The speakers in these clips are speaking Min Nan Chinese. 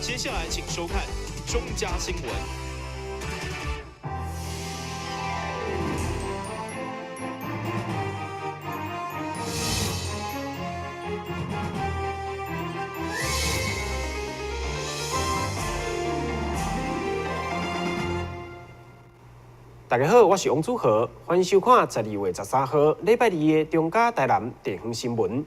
接下來請收看中嘉新聞。大家好，我是王祖豪，歡迎收看12月13號禮拜二的中嘉台南地方新聞。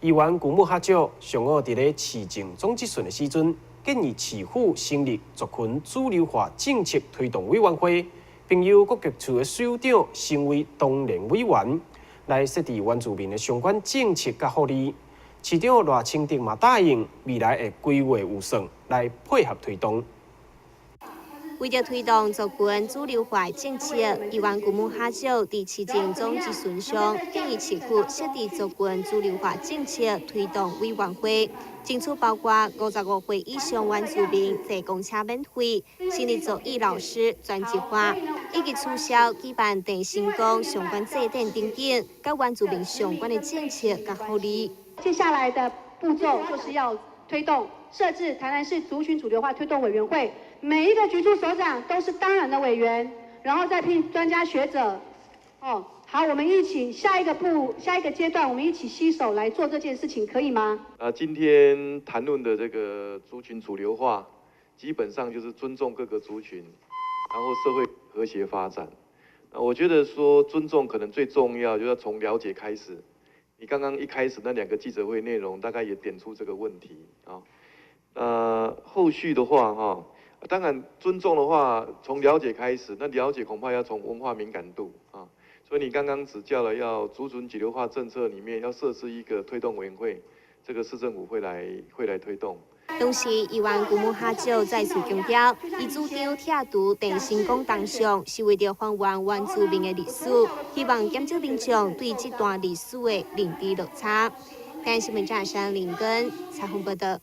議員古木哈少上午佇咧市政總質詢的時陣，建議市府成立族群主流化政策推動委員會，並由各局處的首長成為當然委員，來設置原住民的相關政策佮福利。市長賴清德嘛答應未來會規劃預算來配合推動。為著推動族群主流化政策，議員古木哈少佇市政總質詢上建議市府設置族群主流化政策推動委員會，爭取包括55歲以上原住民坐公車免費，成立族語老師專職化，以及取消舉辦鄭成功相關祭典等等，佮原住民相關的政策佮福利。接下來的步驟就是要推動設置台南市族群主流化推動委員會。每一個局處首長都是當然的委員，然後再聘專家學者。哦，好，我們一起下一個步，下一個階段，我們一起攜手來做這件事情，可以嗎？啊，今天談論的這個族群主流化，基本上就是尊重各個族群，然後社會和諧發展。那我覺得說尊重可能最重要，就要從了解開始。你剛剛一開始那兩個記者會內容，大概也點出這個問題啊。那後續的話，哈。當然，尊重的話，從了解開始。那了解恐怕要從文化敏感度啊。所以你剛剛指教了，要族群主流化政策裡面要設置一個推動委員會，這個市政府會來推動。同時，議員古木哈少再次強調，伊主張拆除鄭成功銅像，是為著還原原住民的歷史，希望減少民眾對這段歷史的認知落差。台新聞記者林根採訪報道。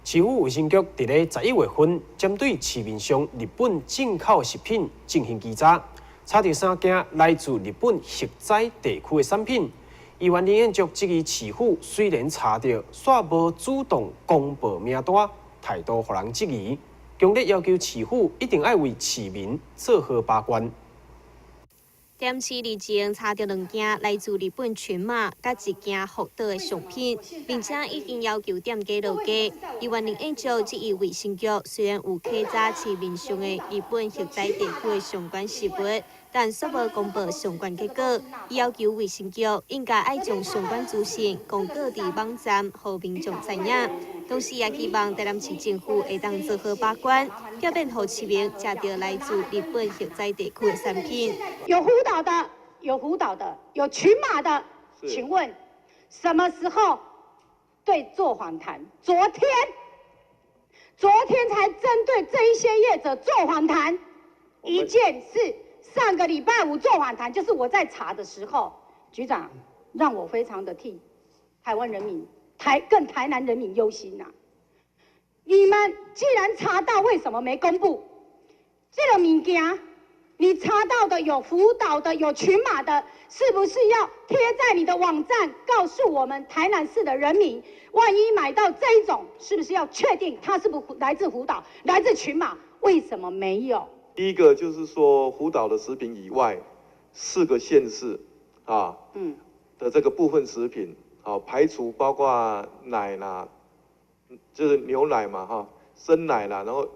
市府衛生局佇咧11月份，針對市面上日本進口食品進行稽查，查著三件來自日本旭災地區的產品。議員林彥卓質疑市府雖然查著，卻無主動公布名單，態度予人質疑，強烈要求市府一定愛為市民做好把關。台南市日前查著兩件來自日本群馬佮一件福島的商品，並且已經要求店家落架。議員林彥卓質疑衛生局雖然有稽查市面上的日本旭災地區的相關食物，但卻無公布相關結果。伊要求衛生局應該愛將相關資訊公告佇網站，予民眾知影。同時也希望台南市政府會當做好把關，避免予市民食著來自日本旭災地區的產品。有福島的，有福島的，有群馬的，請問什麼時候對做訪談？昨天，昨天才針對這一些業者做訪談。一件是上個禮拜五做訪談，就是我在查的時候，局長讓我非常的替台灣人民、更台南人民憂心吶。你們既然查到，為什麼沒公布？這個物件，你查到的有福島的，有群馬的，是不是要貼在你的網站，告訴我們台南市的人民？萬一買到這一種，是不是要確定它是不是來自福島、來自群馬？為什麼沒有？第一個就是說，福島的食品以外，四個縣市啊，的這個部分食品，好，排除包括奶啦，就是牛奶嘛，哈，生奶啦，然後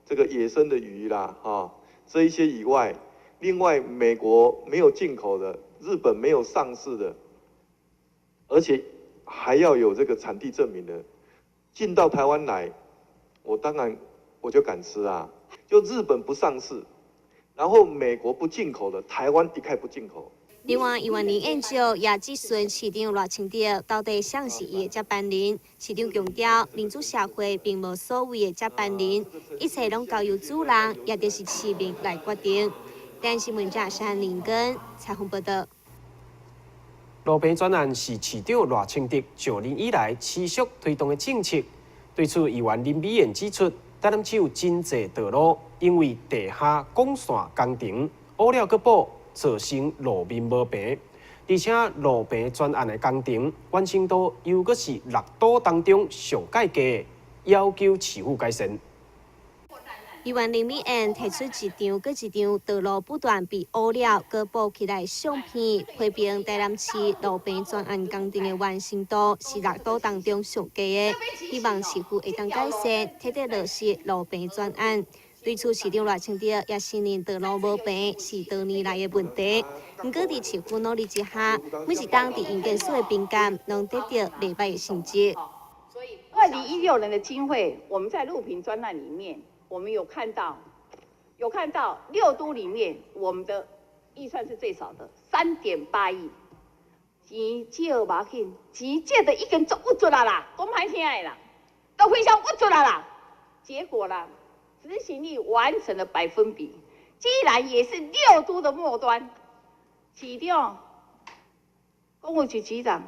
這個野生的魚啦，哈，這一些以外，另外美國沒有進口的，日本沒有上市的，而且還要有這個產地證明的，進到台灣來，我當然我就敢吃啊。就日本不上市，然後美國不進口的，台灣一概不進口。另外，議員林彥卓也質詢市長賴清德到底誰是伊的接班人。市長強調，民主社會並無所謂的接班人，一切攏交由主人，也就是市民來決定。電視記者陳林根採訪報道。路平專案是市長賴清德上任以來持續推動的政策。對此，議員林美妍指出，台南市有真濟道路因為地下管線工程挖了閣補，造成路面無平。而且路平專案的工程完成度又閣是六都當中上蓋低的，要求市府改善。議員林美燕提出一張閣一張道路不斷被挖了、閣補起來相片，批評台南市路平專案工程的完成度是六都當中上低的，希望市府會當改善，徹底落實路平專案。對此，市長賴清德也承認道路無平是多年來的問題。毋過，佇市府努力之下，每一冬佇營建署的評鑑，攏得著袂䆀的成績。 2016年的經費，我們在路平專案裡面，我們有看到六都裡面，我們的預算是最少的，3.8億。錢少無要緊，錢借的已經足鬱卒啦啦，講歹聽的啦，都非常鬱卒啦啦。結果啦，執行率完成的百分比，居然也是六都的末端。市長，公務局局長，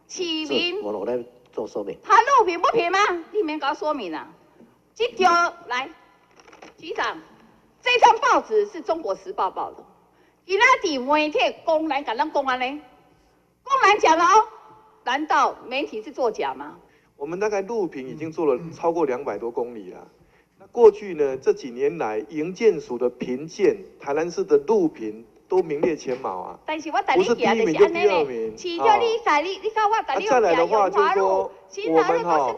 市民，我來做說明。他路平不平嗎？你免共我說明啊。這條來，局長，這張報紙是中國時報報的，今仔佇媒體公然共咱講按呢，公然講哦，難道媒體是作假嗎？我們大概路平已經做了超過200多公里了。那過去呢，這幾年來，營建署的評鑑，台南市的路平都名列前茅啊。但是我帶你去就是按呢咧，市長你在你你看我帶你再來的話，就是說我們哈，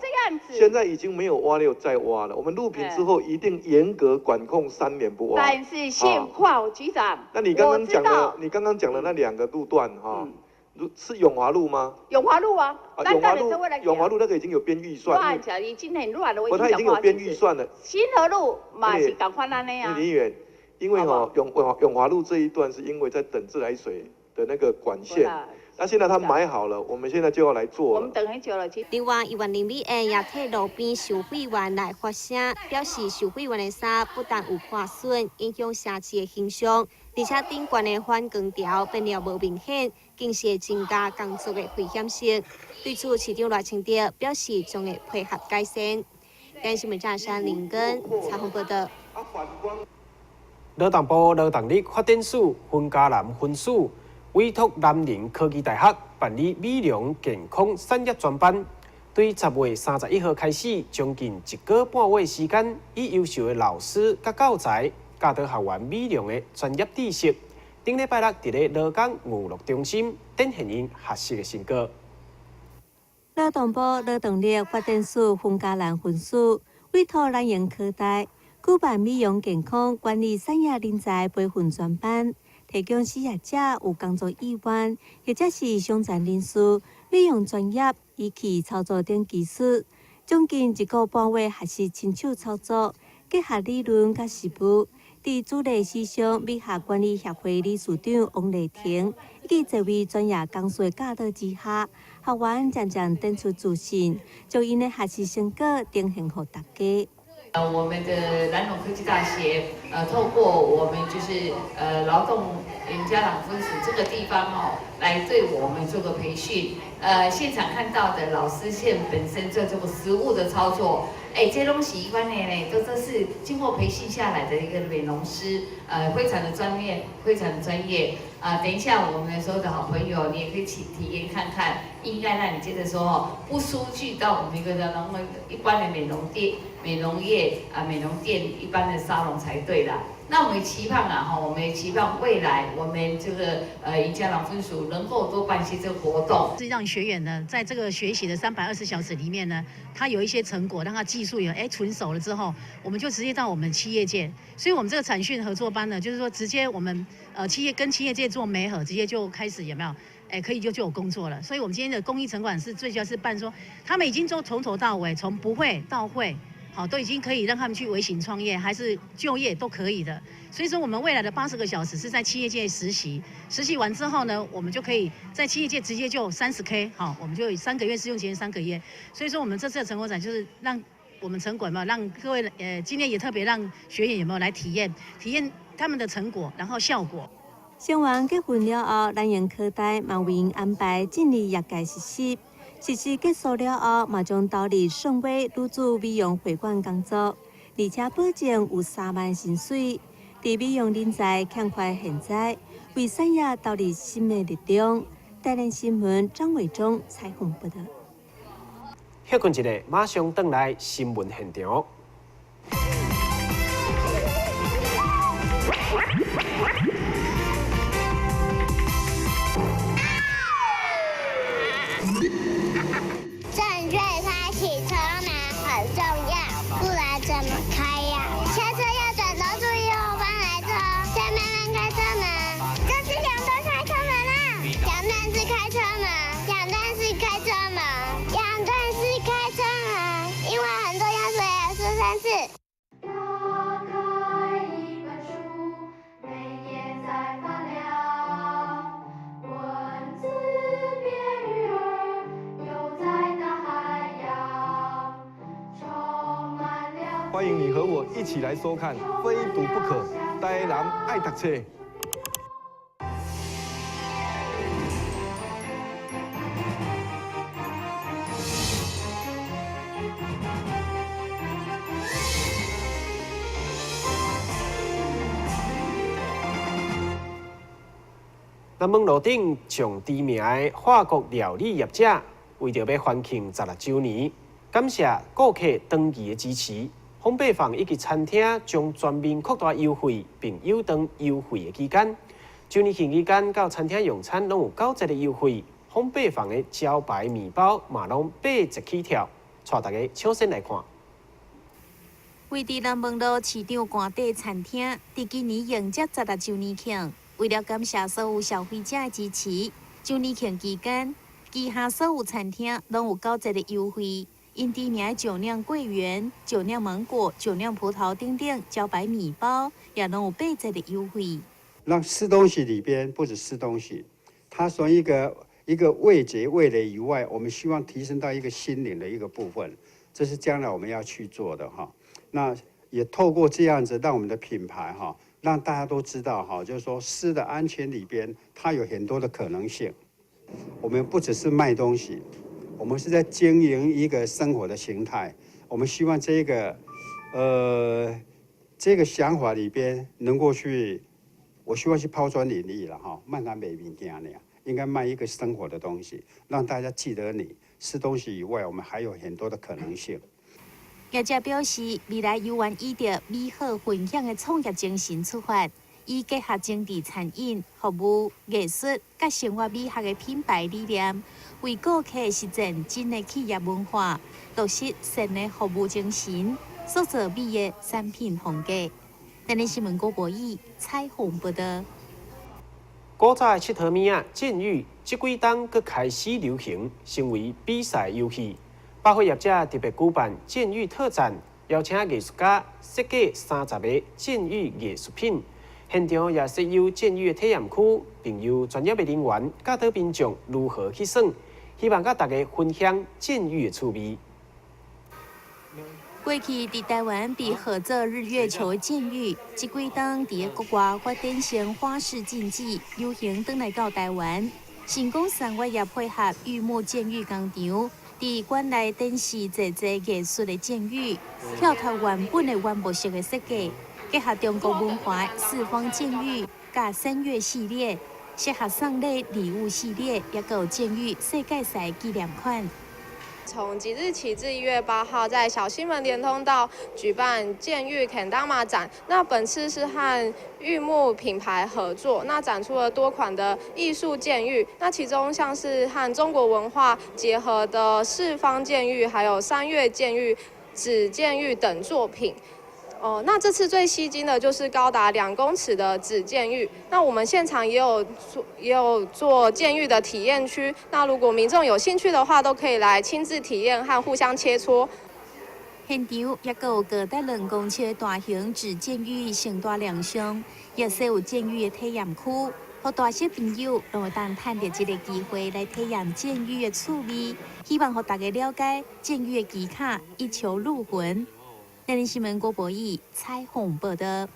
現在已經沒有挖了再挖了。我們路平之後一定嚴格管控3年不挖。但是現況，局長，那你剛剛講的，你剛剛講的那兩個路段哈，是永華路嗎？永華路啊，永華路，永華路那個已經有編預算。亂講，已經很亂了。我他已經有編預算了。新和路嘛是仝款按呢啊。林議員，因為哈永華路這一段是因為在等自來水的那個管線，那現在他買好了，我們現在就要來做。我們等很久了。另外，議員林美燕也替路邊收費員來發聲，表示收費員的衫不但有破損，影響城市的形象，而且頂懸的反光條變了無明顯，更是會增加工作的危險性。對此，市長賴清德表示將會配合改善。電視新聞記者林根採訪報道。勞動部勞動力發展署雲嘉南分署委託南寧科技大學辦理美容健康產業專班，對10月31號開始，將近一個半月時間，以優秀的老師佮教材教導學員美容的專業知識。頂禮拜六，佇咧勞工娛樂中心展現𪜶學習的成果。勞動部勞動力發展署雲嘉南分署委託南寧科大舉辦美容健康管理產業人才培訓專班，提供失業者有工作意願或者是傷殘人士美容專業儀器操作等技術，將近一個半月學習親手操作，結合理論佮實務。佇主力時尚美學管理協會理事長王麗婷以及這位專業講師的教導之下，學員漸漸展出自信，將𪜶的學習成果呈現予大家。我們的南農科技大學，透過我們就是勞動雲嘉南分署這個地方哦，來對我們做個培訓。現場看到的老師現本身在這個實務的操作，哎，這東西一般的呢，都是經過培訓下來的一個美容師，非常的專業，非常的專業。啊，等一下我們所有的好朋友，你也可以去體驗看看，應該讓你覺得說不輸去到我們一個的一般的美容店、美容業啊、美容店一般的沙龍才對啦。那我們期盼啊，哈，我們也期盼未來我們這個雲嘉南分署能夠多辦一些這個活動，是讓學員呢，在這個學習的320小時裡面呢，他有一些成果，讓他技術有純熟了之後，我們就直接到我們企業界。所以，我們這個產訓合作班呢，就是說直接我們企業跟企業界做媒合，直接就開始有沒有？可以就有工作了。所以，我們今天的公益城管是最主要是辦說，他們已經做從頭到尾，從不會到會。好，都已經可以讓他們去微型創業，還是就業都可以的。所以說，我們未來的80個小時是在企業界實習，實習完之後呢，我們就可以在企業界直接就30K，好，我們就3個月試用期三個月。所以說，我們這次的成果展就是讓我們成果嘛，讓各位今天也特別讓學員有沒有來體驗，體驗他們的成果，然後效果。上完結訓了後，南寧科大嘛為𪜶安排進入業界實習。實習結束了後，嘛將投入順威女子美容會館工作，而且保證有3萬薪水。佇美容人才欠缺現在，為產業投入新的力量。台聯新聞張偉忠採訪報道。歇睏一下，馬上轉來新聞現場。正確開啟車門很重要，不然怎麼開呀？下車要轉頭注意後方來車，再慢慢開車門。這是兩段開車門啦，兩段式開車門，兩段式開車門，兩段式開車門，因為很重要，所以要說三次。打開一本書，每頁在發亮，文字變魚兒，游在大海洋，充滿了。歡迎你和我一起來收看《非讀不可》，台南愛讀冊。南門路頂上知名的法國料理業者，為著欲歡慶十六週年，感謝顧客長期的支持，烘焙坊以及餐廳將全面擴大優惠，並延長優惠的期間。週年慶期間到餐廳用餐攏有九折的優惠，烘焙坊的招牌麵包嘛攏八折起跳，帶大家搶先來看。位佇南門路市場官邸餐廳，佇今年迎接十六週年慶。為了感謝所有消費者的支持，週年慶期間，旗下所有餐廳攏有九折的優惠。𪜶知名的酒釀桂圓、酒釀芒果、酒釀葡萄等等招牌麵包，也攏有八折的優惠。讓吃東西裡邊不止吃東西，它從一個一個味覺、味蕾以外，我們希望提升到一個心靈的一個部分，這是將來我們要去做的哈。那也透過這樣子，讓我們的品牌哈，讓大家都知道哈，就是說吃的安全裡邊，它有很多的可能性。我們不只是賣東西，我們是在經營一個生活的形態。我們希望這個想法裡邊能夠去，我希望去拋磚引玉了哈，賣他賣物件呢，應該賣一個生活的東西，讓大家記得你吃東西以外，我們還有很多的可能性。業者表示，未來猶原以著美好分享的創業精神出發，以結合精緻餐飲、服務、藝術佮生活美學的品牌理念，為顧客實踐真的企業文化，落實善的服務精神，塑造美的產品風格。台南新聞郭博義採訪報導。古早的𨑨迌物仔箭芋，這幾冬閣開始流行，成為比賽遊戲。百貨業者特別舉辦箭芋特展，邀請藝術家設計30个箭芋藝術品，現場也設有箭芋的體驗區，並由專業的人員教導民眾如何去耍，希望佮大家分享箭芋的趣味。過去佇台灣被號做日月球的箭芋，這幾冬佇國外發展成花式競技，流行轉來到台灣。成功三月也配合玉木箭芋工廠，佇館內展示濟濟藝術的箭芋，跳脫原本的原木色的設計，結合中國文化四方箭芋佮三月系列，適合送禮禮物系列，也閣有箭芋世界賽紀念款。從即日起至1月8號，在小西門連通道舉辦箭芋 Kendama 展。那本次是和玉木品牌合作，那展出了多款的藝術箭芋。那其中像是和中國文化結合的四方箭芋，還有三月箭芋、紙箭芋等作品。哦，那這次最吸睛的就是高達2公尺的紙箭芋。那我們現場也有做箭芋的體驗區。那如果民眾有興趣的話，都可以來親自體驗和互相切磋。現場也閣有高達2公尺的大型紙箭芋盛大亮相，也設有箭芋的體驗區，予大小朋友攏會當趁著這个機會來體驗箭芋的趣味，希望予大家了解箭芋的技巧，一球入魂。台南新聞郭博義採訪報導。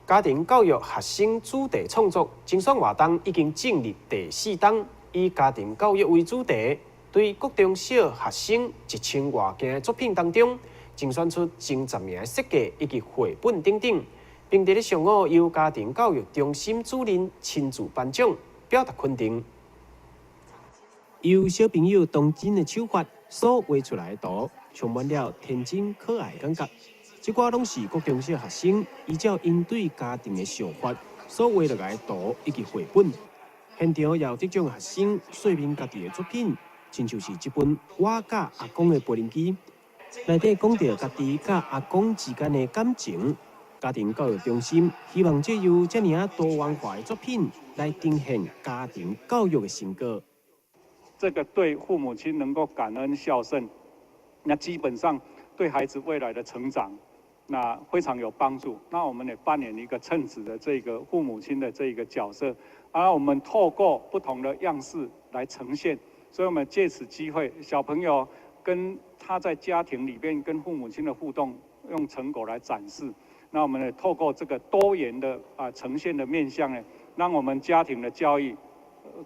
家庭教育學生主題創作甄選活動已經進入第四冬，以家庭教育為主題，對國中小學生一千外件的作品當中，甄選出前10名的設計以及繪本等等，並佇咧上午由家庭教育中心主任親自頒獎，表達肯定。由小朋友童真的手法所画出来的图，充满了天真可爱的感觉。這寡攏是國中小學生依照𪜶對家庭的想法所畫落來的圖以及繪本。現場也有得獎學生說明家己的作品，親像是這本我佮阿公的播音機，內底講著家己佮阿公之間的感情。家庭教育中心希望藉由這爾多元化的作品來呈現家庭教育的成果。這個對父母親能夠感恩孝順，那基本上對孩子未來的成長，那非常有幫助。那我們也扮演一個稱職的這個父母親的這個角色，而我們透過不同的樣式來呈現，所以我們借此機會，小朋友跟他在家庭裡面跟父母親的互動，用成果來展示。那我們也透過這個多元的呈現的面向呢，讓我們家庭的教育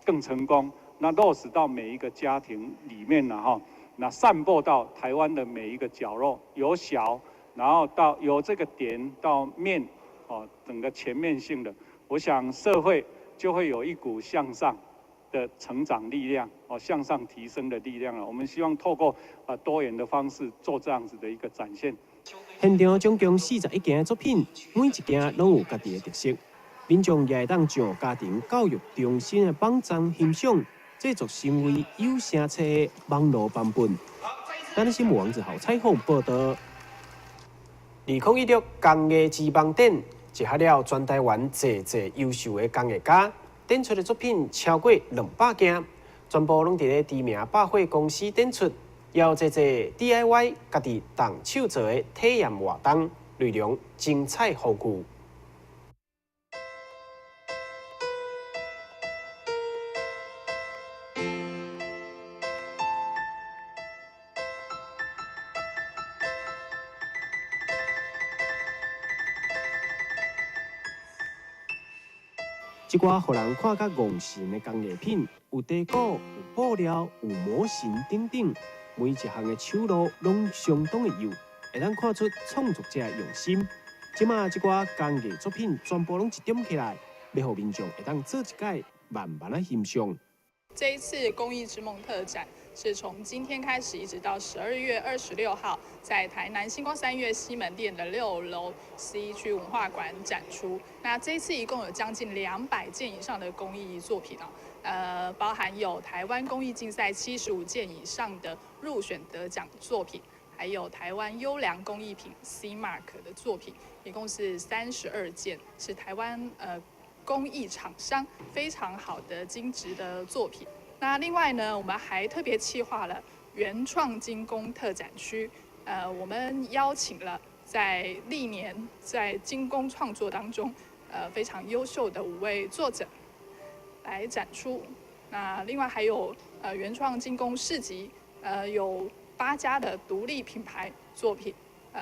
更成功。那落實到每一個家庭裡面了哈，那散播到台灣的每一個角落，由小然後到由這個點到面，哦，整個全面性的，我想社會就會有一股向上的成長力量，哦，向上提升的力量了。我們希望透過多元的方式做這樣子的一個展現。現場總共41件的作品，每一件攏有家己的特色。民眾也會當上家庭教育中心的網站欣賞，製作成為有聲冊的網路版本。咱新聞王子豪採訪報導。2016工藝之夢展，集合了全台灣濟濟優秀的工藝家，展出的作品超過200件，全部攏佇咧知名百貨公司展出。也有濟濟 DIY 家己動手做的體驗活動，內容精彩豐富。這寡予人看甲戇神的工藝品，有地鼓、有布料、有模型等等，每一項的手路攏相當的幼，會當看出創作者的用心。這馬這寡工藝作品全部攏集中起來，欲予民眾會當做一擺慢慢仔欣賞。這一次工藝之夢特展是從今天開始，一直到12月26號，在台南新光三越西門店的6樓 C 區文化館展出。那這一次一共有將近200件以上的工藝作品啊，包含有台灣工藝競賽75件以上的入選得獎作品，還有台灣優良工藝品 C Mark 的作品，一共是32件，是台灣工藝廠商非常好的精緻的作品。那另外呢，我們還特別企劃了原創精工特展區。我們邀請了在歷年在精工創作當中，非常優秀的5位作者來展出。那另外還有原創精工市集，有8家的獨立品牌作品，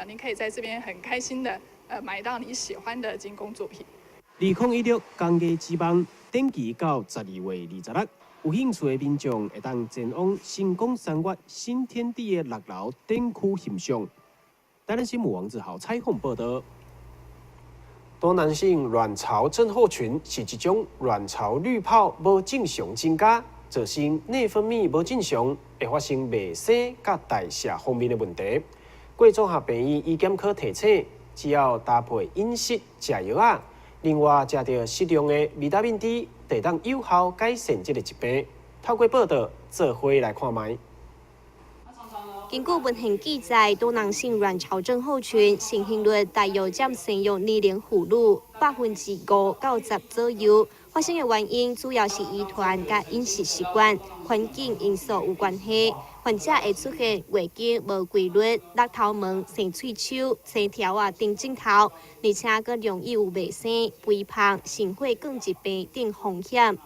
您可以在這邊很開心的買到你喜歡的精工作品。2016工藝之夢展期到12月26日，有興趣的民眾會當前往新光三越新天地的6樓展區欣賞。台南新聞王子豪採訪報導。多囊性卵巢症候群是一種卵巢濾泡無正常增加，造成內分泌無正常，會發生袂生佮代謝方面的問題。過綜合病院醫檢科提醒，只要搭配飲食、食藥仔。另外，食著適量的維他命 D，就會當有效改善這個疾病。透過報道，做伙來看覓。根據文獻記載，多囊性卵巢症候群盛行率大約佔生育年齡婦女5%到10%左右。發生的原因主要是遺傳佮飲食習慣、環境因素有關係。患者會出現月經無規律、落頭毛、生喙鬚、生條仔等症頭，而且閣容易有袂生、肥胖、心血管疾病等風險。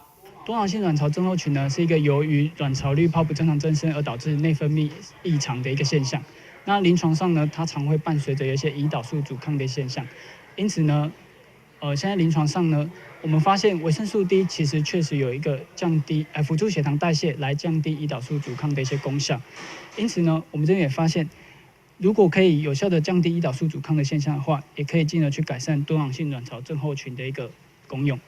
多囊性卵巢症候群呢，是一個由於卵巢濾泡不正常增生而導致內分泌異常的一個現象。那臨床上呢，它常會伴隨着一些胰島素阻抗的現象。因此呢，現在臨床上呢，我們發現維生素 D 其實確實有一個降低，輔助血糖代謝來降低胰島素阻抗的一些功效。因此呢，我們這邊也發現，如果可以有效的降低胰島素阻抗的現象的話，也可以進而去改善多囊性卵巢症候群的一個功用。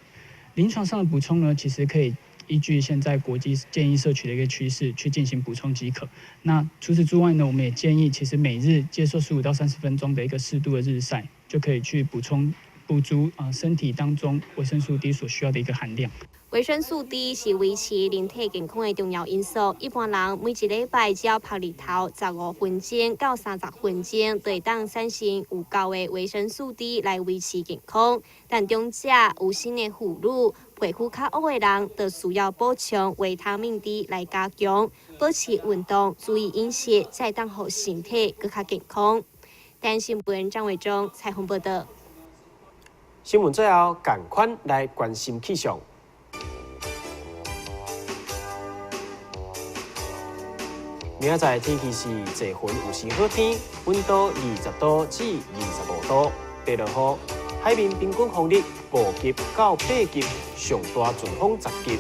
臨床上的補充呢，其實可以依據現在國際建議攝取的一個趨勢去進行補充即可。那除此之外呢，我們也建議其實每日接受15到30分鐘的一個適度的日曬，就可以去補充補足啊身體當中維生素 D 所需要的一個含量。維生素 D 是維持人體健康的重要因素。一般人每一禮拜只要曝日頭15分鐘到30分鐘，就會當產生有夠的維生素 D 來維持健康。但長者、有生的婦女、皮膚較烏的人，就需要補充維他命 D 來加強。保持運動、注意飲食，才會當予身體閣較健康。台新聞張偉忠採訪報道。新聞最後，趕快來關心氣象。明仔載天氣是濟雲有時好天，溫度20度至25度，白落雨，海面平均風力5級到8級，上大陣風10級。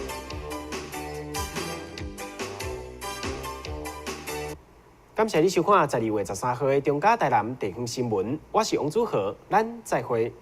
感謝你收看12月13號的中嘉台南地方新聞，我是王祖豪，咱再會。